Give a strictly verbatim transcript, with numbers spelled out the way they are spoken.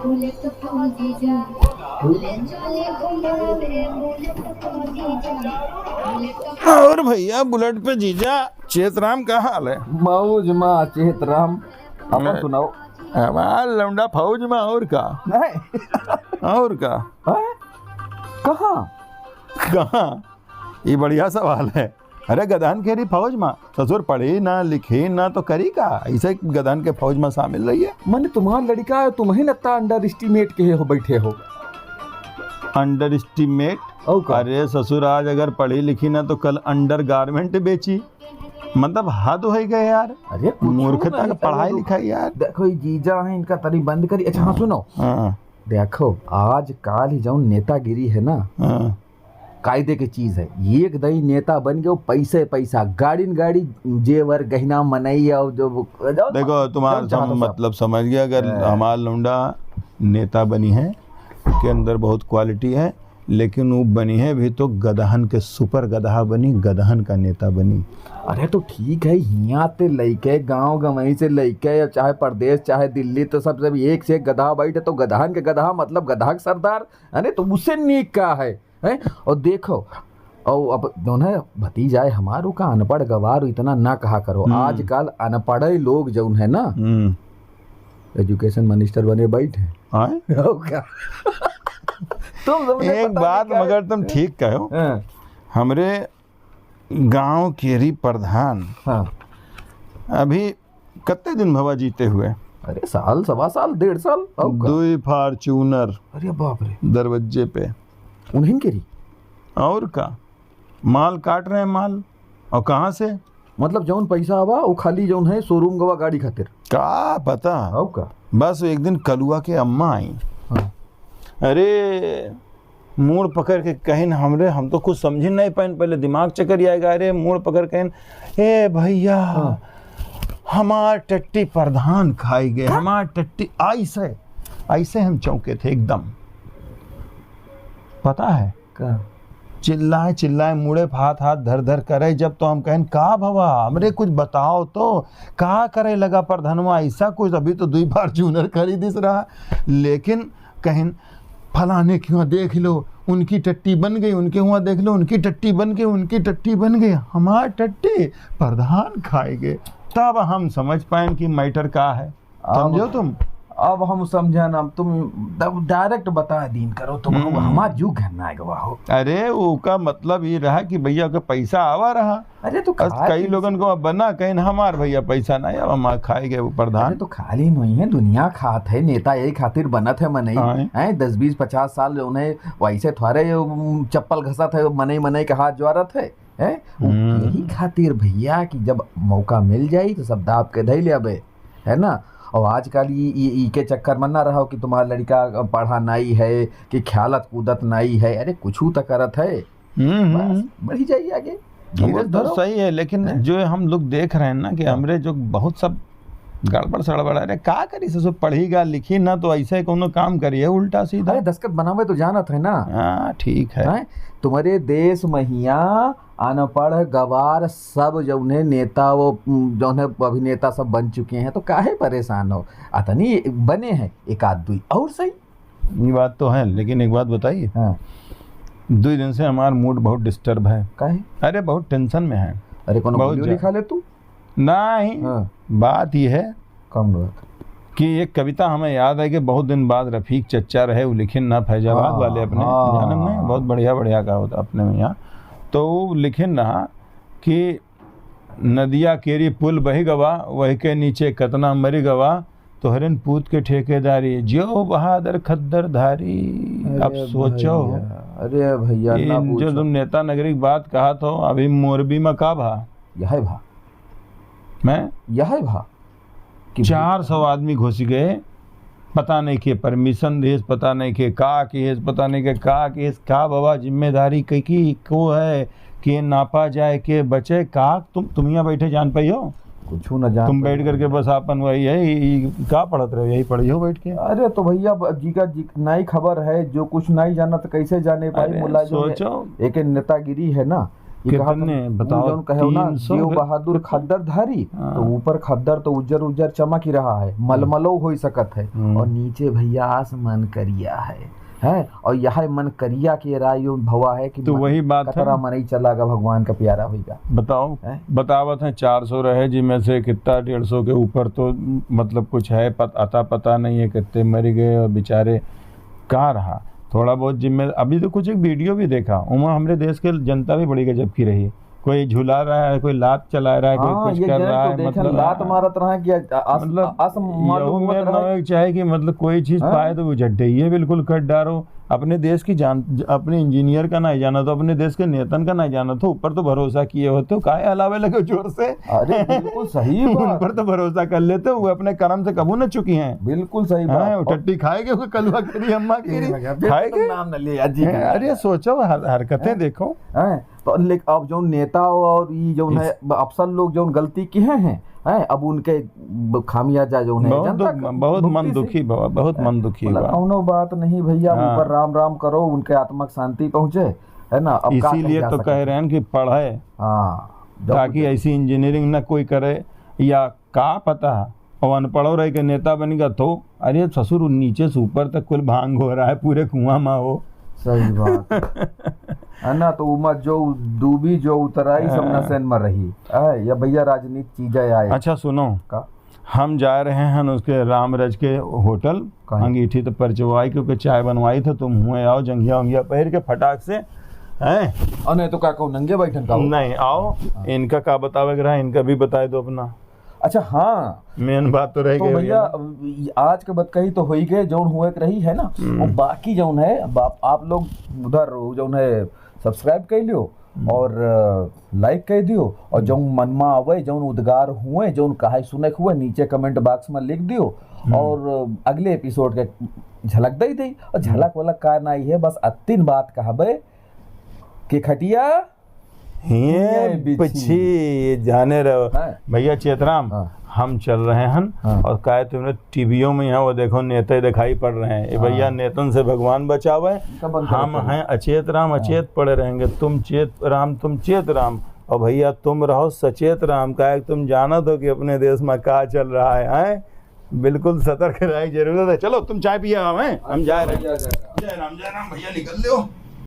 और भैया, बुलेट पे जीजा चेतराम का हाल है? मौज मा चेतराम, अपन नहीं। सुनाओ। हमार लौंडा फौज मा, और का? नहीं। और का? हैं? कहाँ? कहाँ? ये बढ़िया सवाल है। अरे, गदहन केरी फौज मा, ससुर पढ़ी ना, लिखी ना, तो करी का? ऐसे गदहन के फौज मा शामिल रही है। मने तुम्हार लड़िका है, तुमही नत्ता underestimate के हो बैठे हो। Underestimate? और का? अरे ससुर, आज अगर पढ़ी लिखी ना, तो कल undergarment बेची। मतलब, हद हो गए यार। अरे, कुछ मूर्खता नहीं, का पढ़ाई चलो, लिखाई यार। देखो, ये जीजा है, इनका तनी बंद करी। अच्छा, हाँ, सुनो। हाँ। देखो, आज काल ही जौन नेतागिरी है ना, हाँ। कायदे के चीज है। एक दई नेता बन गयो, पैसे पैसा, गाड़ी न गाड़ी, जेवर, गहना, मनई, और जो, जो देखो, तुम्हारा जौन चाहत हो सब। मतलब समझ गया, अगर हाँ। हमार लौंडा नेता बनी है, के अंदर बहुत quality है, लेकिन वो बनी है भी तो गदहन के super गदहा बनी, गदहन का नेता बनी। अरे तो ठीक है, हियाँ ते लइके, गाँव गंवई से लइके, चाहे परदेस, चाहे दिल्ली, तो सब, सब एक से एक गदहा बैठे, तो गदहन के गदहा मतलब गदहा के सरदार। अरे तो उससे नीक का है, हैं? और देखो, और अब जौन है भतीजा है हमार, ओका अनपढ़ गवार इतना ना कहा करो। हम्म। आजकल अनपढ़े लोग जौन है ना, हम्म। Education minister बने बैठे। आय? हो का? तुम सबने एक पता बात, नहीं क्या मगर तुम ठीक कहो। हाँ। हमरे गांव केरी प्रधान हाँ। अभी कत्ते दिन भवा जीते हुए? अरे, साल, सवा साल, डेढ़ साल, और का? दुई Fortuner अरे बाप रे। दरवाजे पे। उन्हीं केरी? और का? माल काट रहे हैं, माल। और कहाँ से? मतलब, जौन पैसा आवा, वो खाली जौन है, showroom गवा गाड़ी खातिर। का पता? और का? बस एक दिन कलुआ के अम्मा आई। हाँ। अरे, मूड़ पकड़ के कहिन, हमरे, हम तो कुछ समझिन नहीं पाइन, पहले दिमाग चक्कर आएगा। अरे, मूड़ पकड़ कहिन, "ए भैया, हाँ। हमार टट्टी प्रधान खाई गए, हाँ। हमार टट्टी।" ऐसे, ऐसे हम चौंके थे एकदम। पता है? का? चिल्लाए, चिल्लाए, मुड़े पे हाथ, हाथ धर, धर करे। जब तो हम कहेन, "का भवा, हमरे कुछ बताओ तो, का करे लगा प्रधनवा ऐसा कुछ? अभी तो दुई Fortuner खरीदिस रहा।" लेकिन कहेन, "फलाने के हुआं देख लो, उनकी टट्टी बन गई, उनके हुआं देख लो, उनकी टट्टी बन गई, उनकी टट्टी बन गई, हमार टट्टी प्रधान खाए गए।" तब हम समझ पाएन कि matter का है। अब, समझो तुम? अब हम समझन, अब तुम तब direct बता दीन करो, तुम हम्म। हमार जुग है ना गवा हो। अरे, ओका मतलब ये रहा कि भैया के पैसा आवा रहा। अरे, तो बस खाए कई पी लोगन से को अब बना, कहेन, "हमार भैया पैसा नहीं, अब हमार खाए गए वो प्रधान।" अरे, तो खाली नहीं है, दुनिया खात है, नेता यही खातिर बनत है मनई। हाँ। हैं, दस, बीस, पचास साल उन्हें वैसे थोड़े, उम, चप्पल घसत है, मनई, मनई के हाथ ज्वारत है, हैं? वो हम्म। यही खातिर भैया कि जब मौका मिल जाई तो सब दाब के धई लेबे। है ना? और आजकल ई, ई, ई के चक्कर में ना रहो कि तुम्हारा लड़का पढ़ा नहीं है, कि खेलत कूदत नहीं है। अरे, कुछू तो करत है। हम्म, हम्म, बस, हम्म। बढ़ी जाइए आगे। वो धीरज तो धरो। सही है, लेकिन हैं? जो हम लोग देख रहे हैं ना कि हाँ। हमरे जो बहुत सब गड़बड़ सड़बड़ है, अरे, का करी ससुर, पढ़ी गा, लिखी ना, तो ऐसे कोनो काम करिए उल्टा सीधा। अरे, दस्खत बनावे तो जानत है ना। हाँ, ठीक है। हैं? तुम्हारे देश महिया अनपढ़ गवार सब जौने नेता, वो, जौने अभिनेता सब बन चुके हैं, तो काहे परेशान हो? अतनी बने हैं, एक आध दुई और सही। ये बात तो है, लेकिन एक बात बताइए। हाँ। दुई दिन से हमार mood बहुत disturb है। काहे? अरे, बहुत tension में है। अरे, कोनो बहुत गोली वोली ज्यादा। खा ले तू? नहीं, हाँ। बात ये है कौन बात? कि एक कविता हमें याद है कि बहुत दिन बाद रफीक चच्चा रहे, वो लिखिन ना फैजाबाद हाँ, वाले अपने हाँ। जन्म में, बहुत बढ़िया, बढ़िया का होता अपने में यहाँ। तो वो लिखिन रहा कि नदिया केरी पुल बही गवा, वही के नीचे कतना मरी गवा, तोहरेन पूत के ठेकेदारी, जियो बहादुर खद्दर धारी। अरे अब सोचो, भैया, अरे भैया, ये ना जो पूछो। तुम नेता नगरी की बात कहा तो अभी मोरबी में का भा? यह भा। मैं? यह भा। कि चार सौ आदमी घुस गए, पता नहीं के permission दिएस, पता नहीं के का किएस, पता नहीं के का किएस, का बाबा जिम्मेदारी के की को है, के नापा जाए, के बचे, का तुम, तुम यहाँ बैठे जान पाई हो? कुछ ना जान तुम पाई। बैठ करके बस आपन वही है, ई, ई का पढ़त रहे, यही पढ़ी हो बैठ के। अरे तो भैया, ब-, जी का जी, नहीं खबर है, जो कुछ नहीं जाना तो कैसे जाने पाई? अरे मुला जो सोचो। एक नेतागिरी है ना, कि कितने, कहत, बताओ, जौन कहे ना, तीन सौ जीव के बहादुर खद्दर धारी, हाँ। तो ऊपर खद्दर तो उज्जर उज्जर चमक ही रहा है, हम्म। मलमलो हो सकत है, हम्म। और नीचे भैया आसमान करिया है, हैं? और यह मन करिया के राय यो भवा है कि तो मन-, वही बात है। कतरा मनई चला गा भगवान का प्यारा होइगा। बताओ, हैं? बतावत हैं चार सौ रहे, जिनमें से कितना डेढ़ सौ के ऊपर तो, मतलब, कुछ है, पत-, अता पता नहीं है, कितने मर गए और बेचारे कहाँ रहा। थोड़ा बहुत जिम्मे-, अभी तो कुछ एक वीडियो भी देखा, उमा हमरे देश के जनता भी बड़ी गजब की रही। कोई झुला रहा है, कोई लात चला रहा है, कोई हाँ, कुछ ये कर गए रहा तो है, देखे, मतलब, लात मारत रहा कि अस-, मतलब, अस-, मालूम यहू होत में रहा। ना चाहे कि, मतलब, कोई चीज हाँ। पाए तो वो झड्डे, ये बिल्कुल कर डारो। अपने देश की जान, अपने इंजीनियर का नहीं जाना तो, अपने देश के नेतन का नहीं जाना तो, ऊपर तो भरोसा किए होते हो, काहे हलावे लगे जोर से? अरे, बिल्कुल सही उन बात। पर तो भरोसा कर लेते, वो अपने कर्म से कबू न चुकी हैं। बिल्कुल सही बात। हाँ, वो और टट्टी खाएगे, वो कलुआ करी, अम्मा करी, ठीक है, खाएगे। नाम न ले, अजी हैं, का। अरे, सोचो, हर-, हरकतें हैं? देखो। हैं? तो लेक-, अब जौन नेता और ई जौन इस है, ब-, अफसर लोग जौन गलती किहे हैं, हैं, अब उनके ब-, खामियाजा जौन है, बहुत जनता दुख, क-, बहुत भुगती मन से। दुखी बा, बहुत हैं? मन दुखी मतलब, बा। कौनो बात नहीं भैया, हाँ। ऊपर राम राम करो, उनके आत्मा क शांति पहुँचे, है ना? अब का इसीलिए कही जा तो सकत कह है? रहे हैं कि पढ़े, हाँ, जब ताकि ऐसी इंजीनियरिंग न कोई करे, या का पता, और अनपढ़ो रह के नेता बन गया तो, अरे ससुर, नीचे से ऊपर तक कुल भांग हो रहा है, पूरे कुआं में हो। सही बात है। है ना, तो उमा जो डूबी, जो उतराई, सब हाँ। नशेन में रही। आए, या भैया, राजनीति चीजें आए। अच्छा, सुनो। का? हम जा रहे हैं उसके रामरज के होटल, काहे? अंगीठी तो परचवाई, क्योंकि चाय बनवाई था, तुम हुए आओ, जंघिया उंघिया पहिर के फटाक से, हैं? और नहीं तो का कहूँ, नंगे बैठन का हो? नहीं, आओ, हाँ। इनका का बतावे के रहा, इनका भी बताए दो अपना। अच्छा, हाँ। मेन बात तो रह तो गई भैया, भैया। अब ई आज के बतकही तो होई गए, जौन हुए के रही है ना, हम्म। वो बाकी जौन है, अब आप, आप लोग उधर जौन है, subscribe कर लियो हम्म। और, अ, like कर दियो, और हम्म। जौन मन में आवे, जौन उद्गार हुए, जौन कहे सुने के हुए, नीचे comment box में लिख दियो, हम्म। और, अ, अगले episode के झलक दे दे। और हम्म। झलक वलक का नहीं है, बस अत्तिन बात कहबे कि खटिया हिये हिये बिछी। बिछी, जाने रहो। हाँ। भैया चेतराम, हाँ। हम चल रहे हैं हाँ। और काहे तुमने टीवीओ में यहाँ वो देखो नेता दिखाई पड़ रहे हैं। ये हाँ। भैया नेतन से भगवान बचावे। इनका बंद करो हम पहले। हैं अचेत राम, हाँ। अचेत पड़े रहेंगे। तुम चेत राम, तुम चेत राम। और भैया तुम रहो सचेत राम, काहे तुम जानत हो कि अपने देश में का चल रहा है, हैं? बिल्कुल सतर्क रहे की जरूरत है। चलो तुम चाय पिए आओ, हैं? हम जा रहे हैं। जय राम, जय राम भैया, निकल लो।